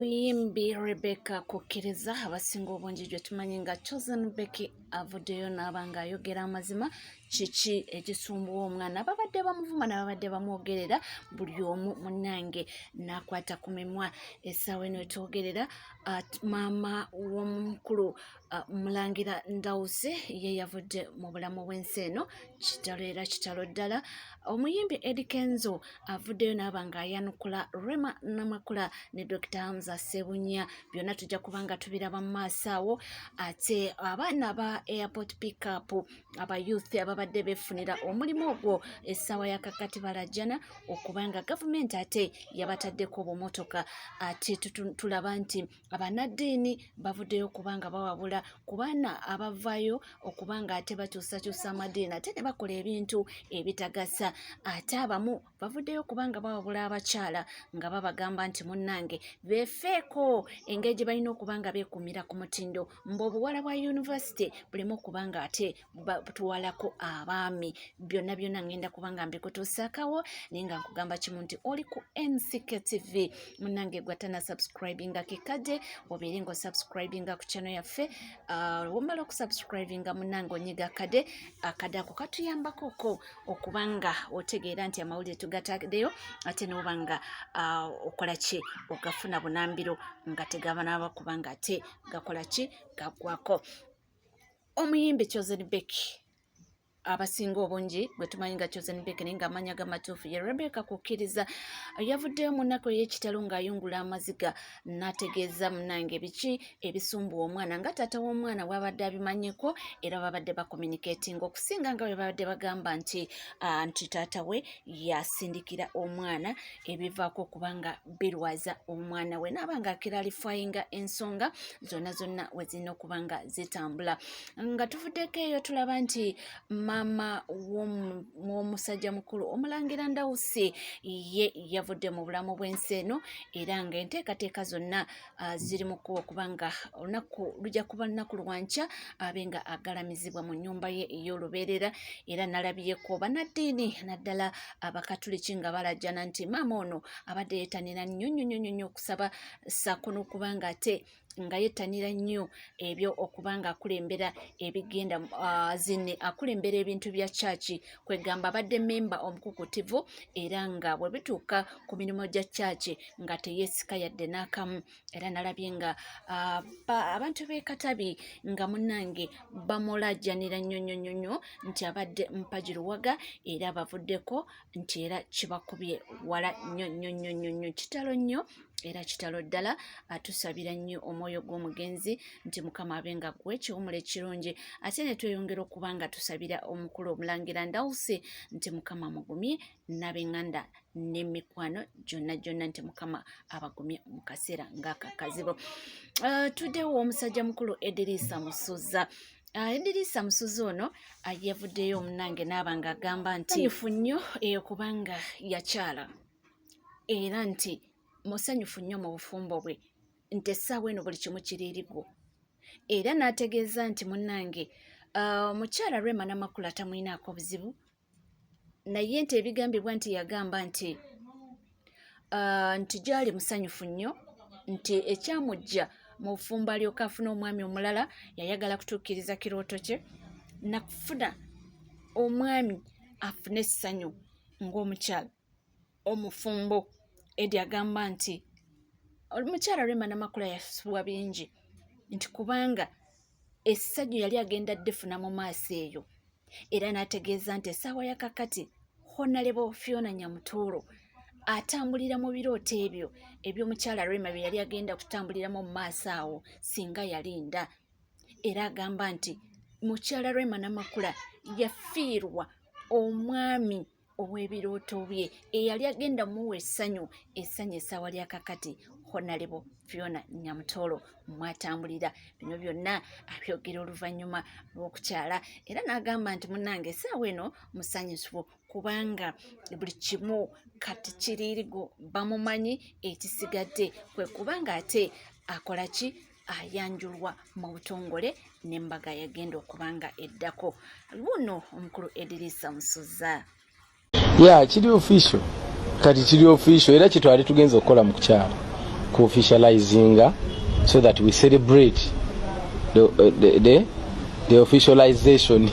Omuyimbi Rebecca Kukkiriza abasinga obungi gwe tumanyi nga Chosen Becky avuddeyo n'aba ng'ayogera amazima kiki ekisumbuwa omwana. Ababadde bamuvuma n'ababadde bamwogerera buli omu munnange n'akwata ku mimwa. Essaawa eno etwogerera maama w'omukulu Mulangira Ndawusi ye yavudde mu bulamu bw'ensi eno. Kitalo era kitalo ddala. Omuyimbi Eddy Kenzo avuddeyo n'aba ng'ayanukula Rema Namakula ne Dokita Hamza Ssebunya. Byonna tujja kuba nga tubiraba mu maaso awo. Ate abaana ba airport pickup aba youth ababadde beefunira omulimu ogwo essaawa ya kakati balajjana okuba nga gavumenti ate yabataddeko obumotoka. Ate tulaba nti Abanaddiini bavuddeyo okuba nga bawabula ku baana abavaayo okuba nga ate bakyusakyusa amadiini ate ne bakola ebintu ebitagasa. Ate abamu bavuddeyo okuba nga bawabula abakyala nga babagamba nti munnange beefeeko engeri gye balina okuba nga beekuumira ku mutindo mbu obuwala bwa yunivasite buleme okuba nga ate batuwalako abaami. Byonna byonna ngenda kuba nga mbikutuusaakawo, naye nga nkugamba kimu nti oli ku NCK TV. Munnange gwe atana subscribinga kekadde obeere nga osubscribinga ku channel yaffe. Womala okusubscribinga munnange onyiga akade, akade ako katuyambako ko okuba nga otegeera nti amawulire tugataddeyo ate n'oba nga okola ki ogafuna bunambiro nga tegabanaaba kuba nga ate gakola ki gaggwako. Omuyimbi Chosen Becky abasinga obungi gwe tumanyi nga Chosen Becky naye ng'amannya g'amatuufu ye Rebecca Kukkiriza yavuddeyo mu nnaku ey'ekitalo ng'ayungula amaziga n'ategeeza munnange biki ebisumbuwa omwana nga taata w'omwana bw'abadde abimanyiko era babadde bakomuniketinga okusinga nga bwe babadde bagamba nti nti taata we yasindikira omwana ebivaako okuba nga birwaza omwana we naaba nga akiralifayinga ensonga zonna zonna we zirina okuba nga zitambula. Nga tuvuddeko eyo tulaba nti maama w'omusajja mukulu omulangira Ndawusi ye yavudde mu bulamu bw'ensi eno era nga enteekateeka zonna ziri mu kkubo kubanga olunaku lujja kuba lunaku lwankya abe nga agalamizibwa mu nnyumba ye ey'olubeerera. Era nalabyeko bannaddiini naddala abakatuliki nga balajjana nti maama ono abadde yeetanira nnyo nnyo nnyo nnyo okusaba ssaako n'okuba nga ate nga yettanira nnyo ebyo okuba nga akulembera ebigenda zinne akulembera ebintu bya kyaki, kwegamba abadde memba omukukutivu era nga bwe bituuka ku mirimu gya kyaki nga teyeesika yadde n'akamu. Era nalabye nga abantu b'e Katabi nga munnange bamulajjanira nnyo nnyo nnyo nnyo nti abadde mpagi luwaga era bavuddeko nti era kibakubye wala nnyo nnyo nnyo nnyo nnyo. Kitalo nnyo era kitalo ddala. Atusabira nnyo omwoyo gw'omugenzi nti Mukama abe nga gwe ekiwumulo ekirungi, ate ne tweyongera okuba nga tusabira omukulu omulangira Ndawusi nti Mukama amugumye n'ab'enganda n'emikwano gyonna gyonna nti Mukama abagumye mu kaseera ng'akakazibu. Tuddewo omusajja mukulu Edirisa Musuza. Edirisa Musuza ono yavuddeyo omunange n'aba ng'agamba nti musanyufu nnyo eyo kubanga yakyala era nti musanyufu nnyo mu bufumbo bwe nti essaawa eno buli kimu kiriirigwo, era n'ategeeza nti munnange omukyala Rema Namakula tamulinaako buzibu, naye nti ebigambibwa nti yagamba nti nti gyali musanyufu nnyo nti ekyamujja mu bufumbo alyoka afune omwami omulala yayagala kutuukiriza kirooto kye nakufuna omwami afune essanyu ng'omukyala omufumbo. Eddy agamba nti omukyala Rema Namakula yasubwa bingi nti kubanga essanyu yali agenda ddifuna mu maaso eyo, era n'ategeeza nti essaawa ya kakati Honalebo Fiona Nyamutooro atambulira mu birooto ebyo eby'omukyala Rema bye yali agenda kutambuliramu mu maaso awo singa yalinda. Era agamba nti mukyala Rema Namakula yafiirwa omwami ow'ebirooto bye eyali agenda muwa essanyu, essanyu essaawa lya kakati Honalebo Fiona Nyamutoolo mwatambulira. Bino byonna abyogera oluvannyuma lw'okukyala era n'agamba nti munnange essaawa eno musanyufu kubanga buli kimu kati kiriirigo bamumanyi, ekisigadde kwe kubanga ate akola ki ayanjulwa mu butongole n'embaga yagenda okuba nga eddako. Wuno omukulu Edirisa Musuza. Ya kiri official kati, kiri official era kyetwali tugenza okukola mu kukyala. ku officializinga so that we celebrate the officialization.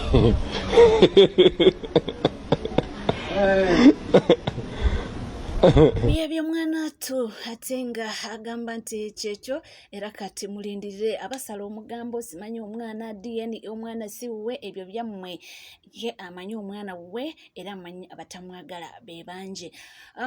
Byebyo mwana atu, ate nga agamba nti kyekyo era kati mulindirire abasala omugambo, simanyi omwana DNA, omwana si wuwe, ebyo byammwe. Ye amanyi omwana wuwe era amanyi abatamwagala be bangi.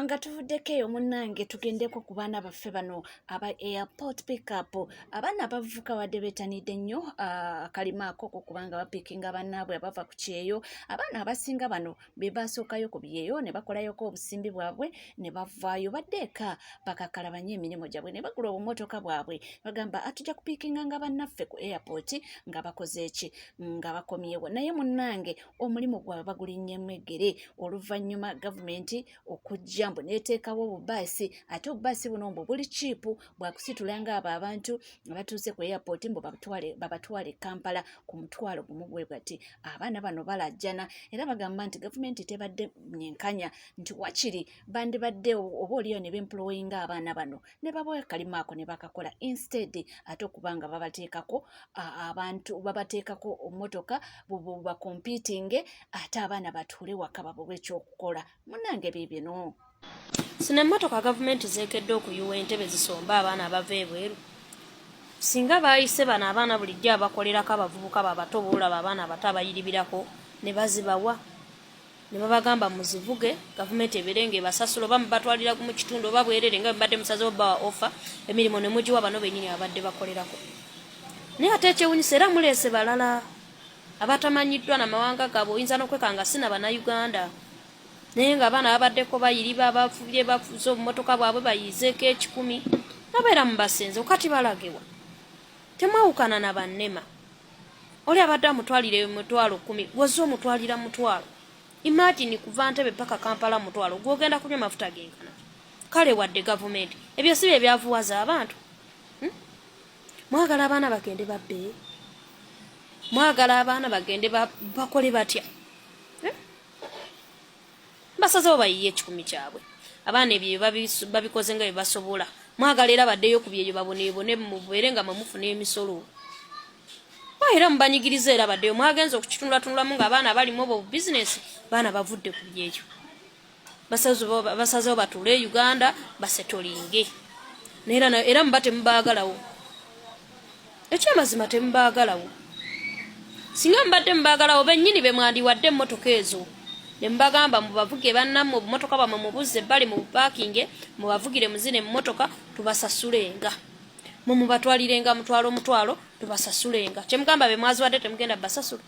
Nga tuvuddeko eyo munnange, tugendeko ku baana baffe bano aba airport pickup. Abaana abavubuka badde beetanidde nnyo akalima ako kubanga bapiikinga bannaabwe abava ku kyeyo. Abaana abasinga bano be basookayo ku byeyo ne bakolayoko obusimbi bwabwe ne bavaayo badde eka bakakalabanye emirimu gyabwe ne bagula obumotoka bwabwe, bagamba atujja kupiikinga nga bannaffe ku airport nga bakoze eki, nga bakomyewo. Naye munnange omulimu gwabwe bagulinnyemu eggere oluvannyuma gavumenti okujja mbu neeteekawo obubaasi, ate obubaasi buno mbu buli cheap, bwakusitula nga abo abantu abatuuse ku airport mbu babatwale Kampala ku 10,000 gwe bati. Abaana bano balajjana era bagamba nti gavumenti tebadde nyenkanya, nti wakiri bandibadde oba oliyo ne bemployinga abaana bano ne babawa akalimo ako ne bakakola instead ate okuba nga babateekako abantu, babateekako emmotoka bakompitinge ate abaana batuule waka babulwe ekyokukola. Munnange biibino. Zino emmotoka gavumenti zeekedde okuyiwa entebe zisomba abaana abava ebweru. Singa baayise bano abaana bulijjo abakolerako abavubuka babato, boolaba abaana abato abayiribirako ne bazibawa ne babagamba muzivuge, gavumenti ebeere ng'ebasasula oba mubatwalira mu kitundu oba bwerere nga bwe mbadde musazeewo bawa ofa emirimu ne mugiwa bano bennyini abadde bakolerako. Naye ate ekyewunyisa era muleese balala abatamanyiddwa na mawanga gaabwe, oyinza n'okwekanga si na Bannayuganda, naye nga abaana babaddeko bayiriba bafubye bafuze obumotoka bwabwe bayiizeeko 100 nabeera mubasenze kati balagewa temwawukana na bannema. Oli abadde amutwalira 100,000, gwozze omutwalira 50. Imagine kuva Ntebe paka Kampala 50, gwogenda kunywa mafuta genkana. Kale wadde gavumenti ebyo si bye byavuwaza abantu. Mwagala abaana bagende babbe, mwagala abaana bagende bakole batya? Basazewo bayiye 100 kyabwe. Abaana ebyo babikoze nga bye basobola. Mwagala era baddeyo ku byeyo baboneebone, mubeere nga mwe mufuna emisolo, era mubanyigiriza era baddeyo. Mwagenza okukitunulatunulamu ng'abaana abalimu obwo bubizinesi, baana bavudde ku byeyo, basazewo batuule e Uganda basetolinge. Naye era muba temubaagalawo, ekyamazima temubaagalawo. Singa mubadde mubaagalawo bennyini be mwandiwadde emmotoka ezo ne mubagamba mubavuge bannammwe, obumotoka bwammwe mubuzze ebbali mu bupaakinge, mubavugire muzine emmotoka tubasasulenga, mumubatwalirenga 50 50 tubasasulenga. Kyemugamba be mwaziwadde temugenda basasula.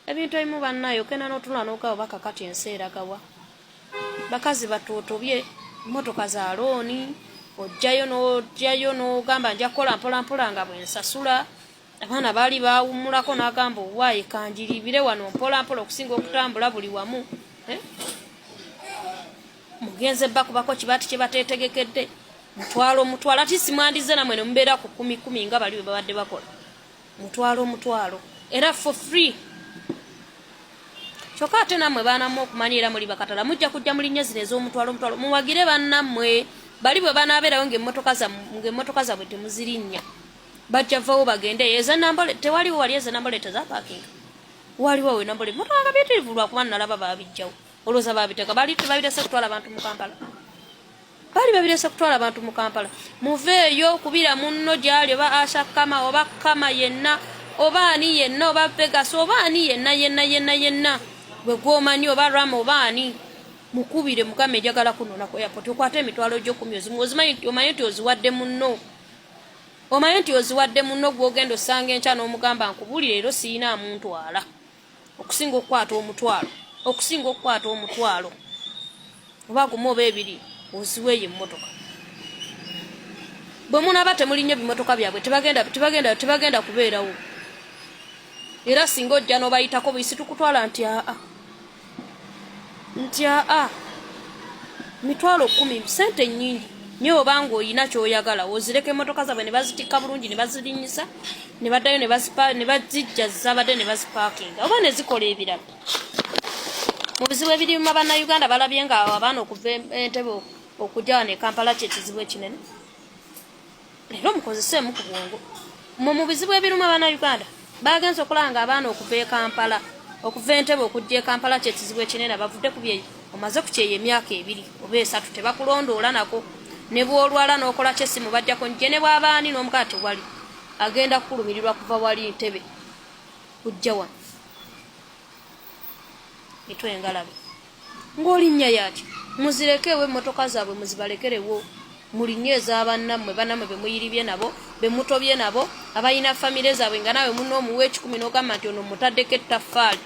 Ebintu ebimu bannayo okenda n'otunula n'ogaba bakakati ensi eragawa. Bakazi batuotobye emmotoka za looni, ojjayo n'ojjayo n'ogamba nja kukola mpola mpola nga bwe nsasula. Abaana baali baawummulako n'agamba owaaye kanjiribire wano mpola mpola okusinga okutambula buli wamu. Mugenze bakubako kibaati kye bateetegekedde 50 50, ati simwandize namwe ne mubeera ku 10 10 nga bali bwe babadde bakola 50 50 era for free. Kyokka ate nammwe baanammwe okumanya era muli bakatala, mujja kujja mulinnya zino ez'omutwalo omutwalo, muwagire bannammwe bali bwe banaabeerawo ng'emmotoka zaabwe temuzirinnya, bajja vawo bagende ezanambole. Tewaliwo wali ezanambole tezapaakinga, waliwo awo enambole emmotoka nga biyitirivu lwakuba nalaba baabijjawo, olowooza baabiteeka bali tebabirese kutwala abantu mu Kampala, baali babirese kutwala abantu mu Kampala. Muveeyo kubira munno gyali oba Asha Kama oba Kama yenna oba ani yenna oba Vegas oba ani yenna yenna yenna yenna gwe gwomanyi oba Rama oba ani, mukubire mugambe njagala kunona ku airport, okwate 10,000 ozimu ozimanyi, omanye nti oziwadde munno, omanye nti oziwadde munno gwogenda osanga enkya n'omugamba nkubuulire leero siyina amuntwala, okusinga okukwata 50, okusinga okukwata 50 oba 1 oba 2 oziweeyo emmotoka. Bwe munaaba temulinnye bimotoka byabwe tebagenda, tebagenda, tebagenda kubeerawo. Era singa ojja n'obayitako buyisi tukutwala nti aa, nti aa, 10,000 sente nnyingi nyo, obanga oyina ky'oyagala ozireka emmotoka zaabwe ne bazitikka bulungi ne bazirinnyisa ne baddayo ne bazijja zabadde ne bazipaakinga oba ne zikola ebirala. Mu bizibu ebirima Bannayuganda balabye nga abaana okuva Entebe okujja wano e Kampala kyekizibu ekinene. Leero mukozeseemu ku bwongo mwe. Mu bizibu ebiruma Bannayuganda bagenze okulaba nga abaana okuva e Kampala, okuva Entebe okujja e Kampala kyekizibu ekinene. Bavudde ku byeyo, omaze ku kyeyo emyaka 2 oba 3, tebakulondoola nako. Ne bwolwala n'okola kyesimu bajjako nje ne bwabaani n'omukaa tewali agenda kukulumirirwa kuva wali Ntebe kujja wano. Mitwe engalabe ng'olinnya yaki? Muzirekeewo emmotoka zaabwe, muzibalekerewo, mulinnye ez'abannammwe, bannammwe be muyiribye nabo, be mutobye nabo, abalina famire zaabwe, nga naawe munna omuwa 100 n'ogamba nti ono mutaddeko ettaffaali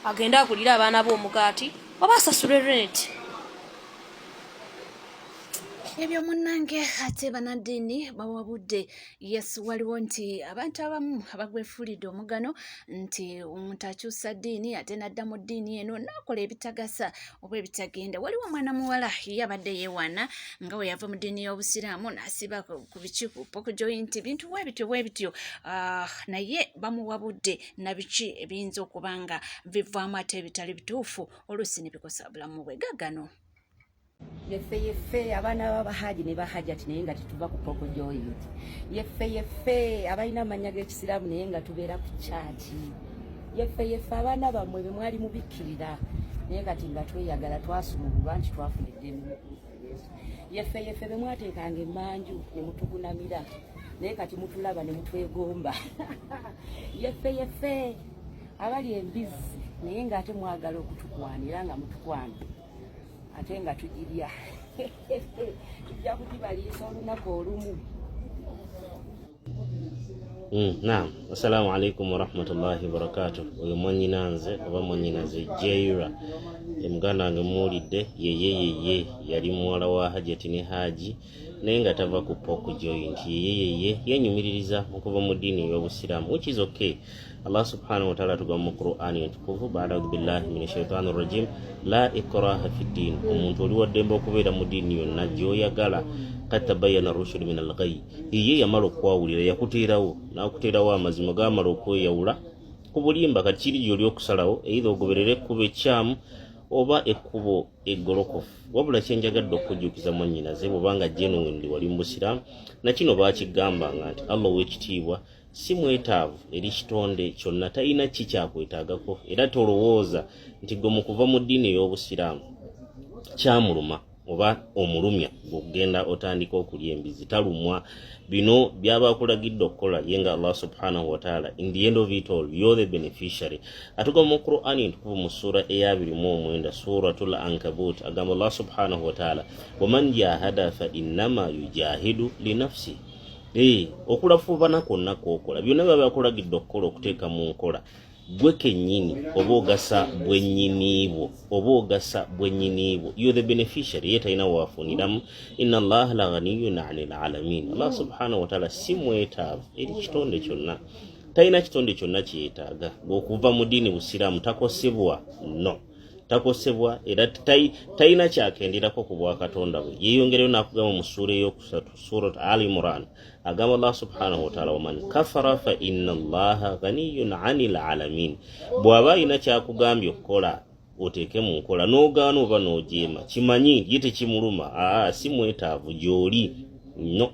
agende agulire abaana be omugaati oba asasule renti. Ebyo munnange. Ate bannaddiini bawabudde. Yes, waliwo nti abantu abamu abagwefuulidde omugano nti omuntu akyusa ddiini ate n'adda mu ddiini eno n'akola ebitagasa oba ebitagenda. Waliwo omwana muwala ye abadde yeewaana nga bwe yava mu ddiini y'Obusiraamu n'asiba ku biki, ku pork joint, bintu bwe bityo bwe bityo. Ah, naye bamuwabudde na biki ebiyinza okuba nga bivaamu ate ebitali bituufu, oluusi ne bikosa bulamu bwe. Gagano. Yeffe yeffe abaana b'abahaji ne bahajati, naye nga tetuva ku pork joint. Yeffe yeffe abalina amannya g'ekisiraamu, naye nga tubeera ku kyaki. Yeffe yeffe abaana bammwe be mwali mubikkirira, naye kati nga tweyagala, twasumululwa nti twafuna eddembe mu Kristo Yesu. Yeffe yeffe be mwateekanga emmanju ne mutugunamira, naye kati mutulaba ne mutwegomba. Yeffe yeffe abali embizzi, naye ng'ate mwagala okutukwana, era nga mutukwana ate nga tugirya. Tujja kugibaliisa olunaku olumu. Naam, assalamu alaikum warahmatullahi wabarakatuh. Oyo mwannyinanze oba mwannyinaze Jaira, muganda wange, muwulidde, yeye yeye yali muwala wa Hajati ne Haji, naye nga tava ku pork joint. Yeye yeye yenyumiririza okuva mu ddiini ey'Obusiraamu, which is okay. Allah subhanahu wataala atugamba mu Qur'ani entukuvu, bada audhu billahi min shaitani rajim, la ikraha fi ddin, omuntu oli waddembe okubeera mu ddiini yonna gy'oyagala. Kad tabayana rushudu min alghayi, ye yamala okwawulira, yakuteerawo n'akuteerawo amazima gamala okweyawula ku bulimba. Kati kiri gy'oli okusalawo, either ogoberere ekkubo ekyamu oba ekkubo eggolokofu. Wabula kyenjagadde okujjukiza mwannyinaze, bwobanga genuinely wali mu busiraamu, nakino baakigambanga nti Allah ow'ekitiibwa si mwetaavu eri kitonde kyonna, talina ki kyakwetaagako. Era tolowooza nti gwe mu kuva mu ddiini ey'obusiraamu kyamuluma oba omulumya gweokugenda otandika okulya embizi. Talumwa. Bino byaba akulagidde okukola ye nga Allah subhanahu wataala. In the end of it all, you're the beneficiary. Atugamba mu Qur'ani entukuvu mu sura eya 29, Suratul Ankabut, agamba Allah subhanahu wataala, waman jahada fa innama yujahidu linafsi. Okulafuubana kwonna kwokola, byonna byaba akulagidde okukola, okuteeka mu nkola, gwe kennyini oba ogasa bwennyini bwo, oba ogasa bwennyini bwo. You the beneficiary, ye talina waafuniramu. Inna Allaha la ghaniyun ani lalamin, Allah subhanahu wataala si mwetaavu eri kitonde kyonna, talina kitonde kyonna kyeyetaaga. Okuva mu ddiini busiraamu takosebwa, no takosebwa, era talina kyakenderako ku bwakatonda bwe. Yeyongereyo n'akugamba mu ssuula eyokusatu, Surat Al Imran, agamba Allah subhanahu wataala, waman kafara fa inna Allaha ghaniyun ani lalamin. Bw'aba alina kyakugambye okukola oteeke mu nkola, n'ogaana oba n'ojeema, kimanyi ye tekimuluma. Aa, si mwetaavu gy'oli, no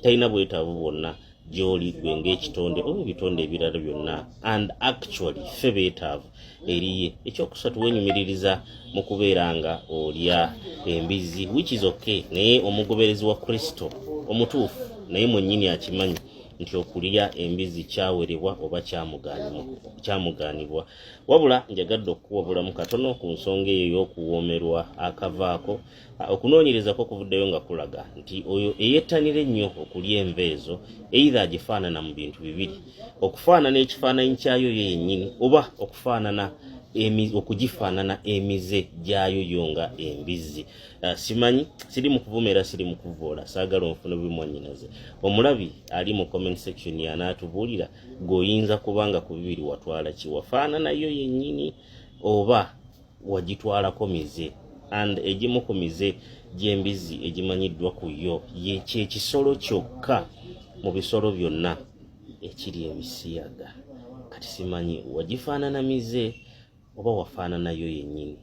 talina bwetaavu bwonna gy'oli gwe ng'ekitonde oba ebitonde ebirala byonna, and actually ffe beetaavu eriye. Ekyokusatu, wenyumiririza mu kubeera nga olya embizi, which is okay, naye omugoberezi wa Kristo omutuufu naye mwennyini akimanyi nti okulya embizi kyawerebwa oba kyamugaanibwa. Wabula njagadde okukuwabulamu katono ku nsonga eyo ey'okuwoomerwa akavaako. Okunoonyerezako kuvuddeyo nga kulaga nti oyo eyettanira ennyo okulya enva ezo, either agifaanana mu bintu bibiri: okufaanana ekifaananyi kyayo yo yennyini, oba okufaanana okugifaanana emize gyayo yo nga embizzi. Simanyi, siri mu kuvuma era siri mu kuvoola, saagala onfune bubi mwannyinaze. Omulabi ali mu comment section yanaatubuulira gweoyinza kubanga ku bibiri watwala ki, wafaananayo yennyini oba wagitwalako mize. And egimu ku mize gy'embizzi egimanyiddwa ku yo, ye kyekisolo kyokka mu bisolo byonna ekiri ebisiyaga. Kati simanyi wagifaanana mize oba wafaananayo yennyini.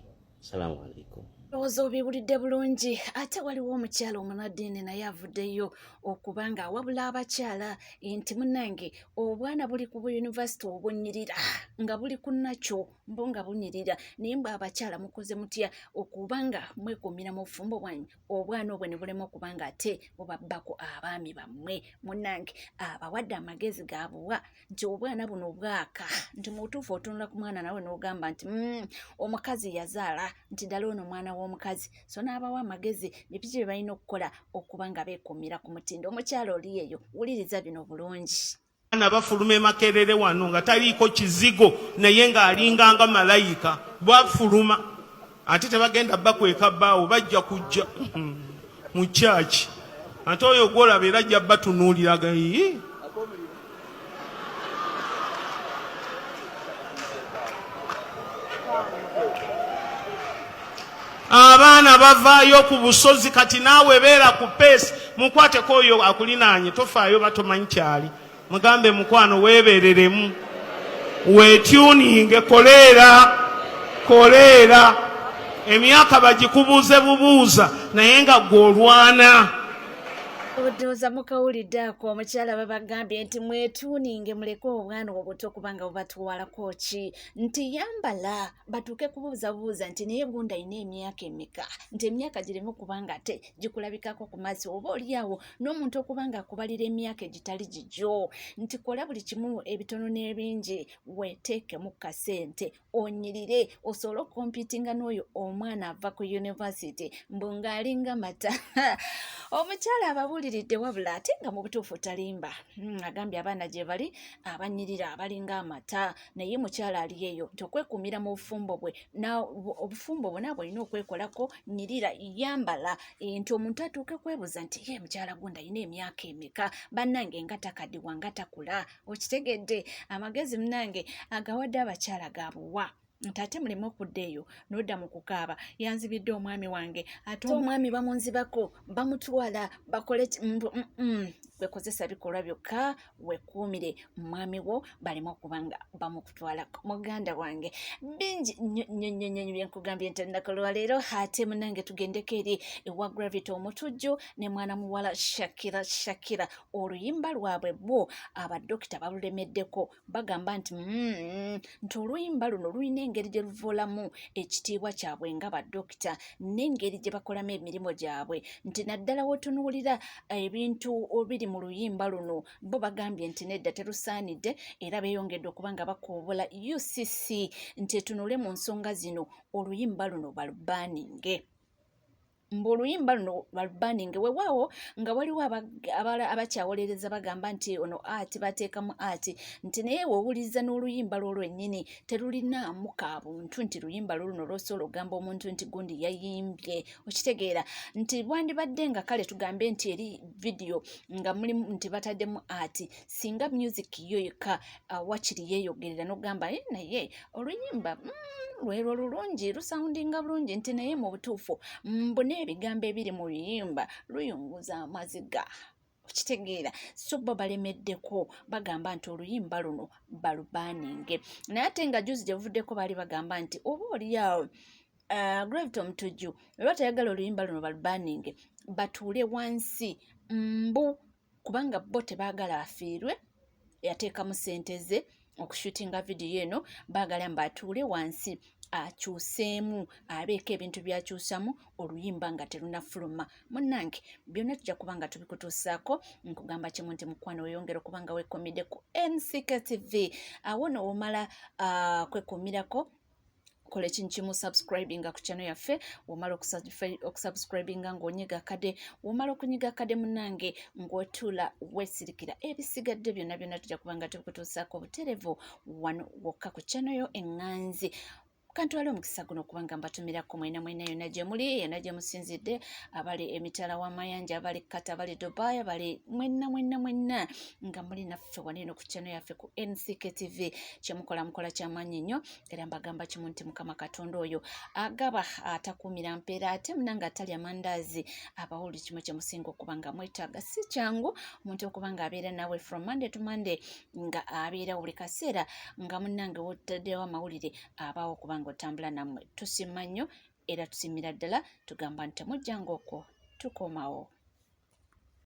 Assalamu alaikum. Ndowooza obiwulidde bulungi. Ate waliwo omukyala omunaddiini naye avuddeyo okuba nga awabula abakyala nti munnange obwana buli ku buyunivasite obunyirira nga buli ku nakyo mbu nga bunyirira, naye mbu abakyala mukoze mutya okuba nga mwekuumira mu bufumbo bwanyu obwana obwo ne bulema okuba nga ate bubabbako abaami bammwe. Munnange abawadde amagezi gabuwa nti obwana buno bwaka, nti mu butuufu otunula ku mwana nawe n'ogamba nti omukazi yazaala, nti ddala ono mwana w'omukazi. So n'abawa amagezi biki bye balina okukola okuba nga beekuumira ku mutindo. Omukyala oli eyo wuliriza bino bulungi. Abaana bafuluma e Makerere wano nga taliiko kizigo naye ng'alinganga malayika bwafuluma, ate tebagenda bakweka bbaawo, bajja kujja mu kyaki, ate oyo gwolaba era ajja batunuulira gayi. Abaana bavaayo ku busozi, kati naawe beera ku peesi, mukwateko oyo akulinaanye, tofaayo batomanyi kyali, mugambe mukwano weebereremu, weetuninge, koleera koleera, emyaka bagikubuuze bubuuza naye nga gwe olwana. Ndowooza mukawulidde ako, omukyala babagambye nti mwetuuninge, muleke obwana obuto kubanga bubatwalako ki, nti yambala batuuke kubuuza buuza nti naye gundi alina emyaka emeka, nti emyaka gireme kubanga ate gikulabikako ku maaso, oba oliawo n'omuntu okuba nga akubalira emyaka egitali gigyo, nti kola buli kimu ebitono n'ebingi weeteekemu kasente onyirire osobole okukompitinga n'oyo omwana ava ku yunivasite mbu ng'alinga mata. Omukyala ababuuliridde wabula ate nga mu butuufu talimba. Agambye abaana gye bali abanyirira abalinga amata, naye mukyala ali eyo nti okwekuumira mu bufumbo bwe obufumbo bwe naabwe olina okwekolako, nyirira, yambala, nti omuntu atuuke kwebuuza nti ye mukyala gundi alina emyaka emeka, bannange nga takaddiwa nga takula. Okitegedde amagezi munange agawadde abakyala gabuwa nti ate muleme okudda eyo n'odda mu kukaaba, yanzibidde omwami wange, ate omwami bamunzibako bamutwala bakole wekozesa bikolwa byokka wekuumire mwami wo baleme okuba nga bamukutwalako. Muganda wange bingi nnyo nnyo nnyo nnyo byenkugambye nti olunaku lwaleero. Ate munange tugendeko eri ewa Gravity Omutujju ne mwana muwala Shakira. Shakira oluyimba lwabwe bo abadokita balulemeddeko, bagamba nti nti oluyimba luno lulina engeri gye luvoolamu ekitiibwa kyabwe nga badokita n'engeri gye bakolamu emirimu gyabwe, nti naddala wotunuulira ebintu ebiri mu luyimba luno bo bagambye nti nedda terusaanidde, era beeyongedde okuba nga bakoobula UCC nti etunule mu nsonga zino, oluyimba luno balubaninge. Mbu oluyimba luno balubaninge. Weewaawo nga waliwo abakyawolereza bagamba nti ono ati bateekamu ati nti naye wowuliriza n'oluyimba lwo lwennyini terulinaamu ka buntu, nti luyimba lwo luno lw'osobola okugamba omuntu nti gundi yayimbye. Okitegeera nti bwandibadde nga kale tugambe nti eri vidiyo nga mulimu nti bataddemu ati, singa music yo yekka wakiri yeeyogerera n'okugamba naye oluyimba lwerwo lulungi lusoundinga bulungi, nti naye mu butuufu mbu n'ebigambo ebiri mu luyimba luyunguza amaziga. Okitegeera? So bo balemeddeko, bagamba nti oluyimba luno balubaninge. Naye ate nga juzi gye buvuddeko baali bagamba nti oba oliawo Gravity Omutujju oba tayagala oluyimba luno balubaninge, batuule wansi mbu kubanga bo tebaagala afiirwe, yateekamu ssente ze okushutinga vidiyo eno, baagala mbu atuule wansi akyuseemu abeeko ebintu by'akyusamu oluyimba nga terunafuluma. Munnange byonna tujja kuba nga tubikutuusaako. Nkugamba kimu nti mukwano weeyongere okuba nga weekumidde ku NCK TV. Awo no womala kwekuumirako kola ekintu kimu, subscribinga ku channel yaffe. Womala okusubscribinga ng'onyiga akade, womala okunyiga akade munnange ng'otuula weesirikira, ebisigadde byonna byonna tujja kuba nga tubikutuusaako obutereevu wano wokka ku channel yo eŋŋanzi. Kantwale omukisa guno okuba nga mbatumirako mwena mwena yonna gye muli, yonna gye musinzidde, abali emitala w'amayanja, abali Qatar, abali Dubai, abali mwenna mwenna mwenna nga muli naffe wano eno ku channel yaffe ku NCK TV. Kyemukola mukola kyamaanyi nnyo, era mbagamba kimu nti Mukama Katonda oyo agaba atakuumira mpeera, ate munange atalya mandaazi abawa buli kimu kye musinga okuba nga mwetaaga. Si kyangu omuntu okuba nga abeera naawe from Monday to Monday, nga abeera buli kaseera nga munnange wotaddewo amawulire abaawo okuba nga otambula nammwe. Tusiima nnyo. Era tusiimira ddala, tugamba nti temujjanga okwo, tukomawo.